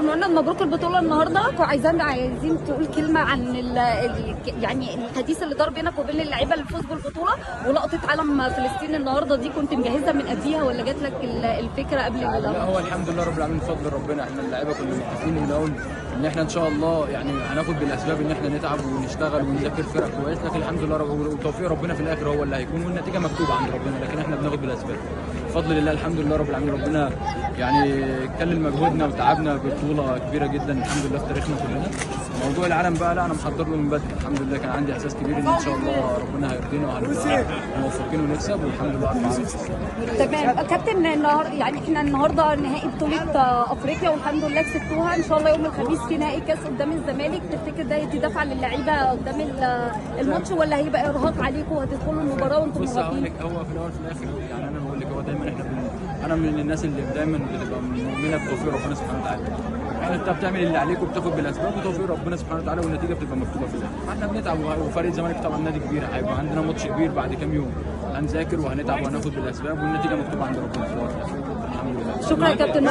كابتن مهند، مبروك البطولة النهارده. عايزين تقول كلمة عن يعني الحديث اللي دار بينك وبين اللعيبة اللي فوز بالبطولة ولقطه علم فلسطين النهارده دي، كنت مجهزها من قبليها ولا جات لك الفكرة قبل؟ لا، هو الحمد لله رب العالمين، بفضل ربنا احنا اللعيبة كنا متفقين من الاول ان احنا ان شاء الله يعني هناخد بالاسباب ان احنا نتعب ونشتغل ونذاكر فرق كويس، لكن الحمد لله وتوفيق ربنا في الاخر هو اللي هيكون، والنتيجة مكتوبة عند ربنا، لكن احنا بناخد بالاسباب. بفضل الله الحمد لله رب العالمين، ربنا يعني كلل مجهودنا وتعبنا ببطولة كبيرة جدا الحمد لله في تاريخنا كلنا. موضوع العالم بقى لا، انا محضر له من بدري الحمد لله، كان عندي احساس كبير ان شاء الله ربنا هيرضينا وهنبقى موفقين ونكسب، والحمد لله. تمام كابتن، يعني احنا النهارده نهائي بطوله افريقيا والحمد لله كسبتوها، ان شاء الله يوم الخميس في نهائي كاس قدام الزمالك، تفتكر ده يدي دفعه للعيبة قدام الماتش ولا هيبقى ارهاق عليكم وهتدخلوا المباراة وانتم مرهقين؟ بص هقول لك، هو في الاول في الاخر يعني انا بقول لك، هو دايما احنا انا من الناس اللي دايما بتبقى مؤمنة بتوفيق ربنا سبحانه وتعالى. انت بتعمل اللي عليك وبتاخد بالاسباب وتوفيق ربنا سبحانه وتعالى، والنتيجة بتبقى مكتوبة في الاخر. احنا بنتعب، وفريق الزمالك طبعا نادي كبير، هيبقى عندنا ماتش كبير بعد كام يوم، هنذاكر وهنتعب وهناخد بالاسباب، والنتيجة مكتوبة عند ربنا في الاخر الحمد لله. شكرا يا كابتن.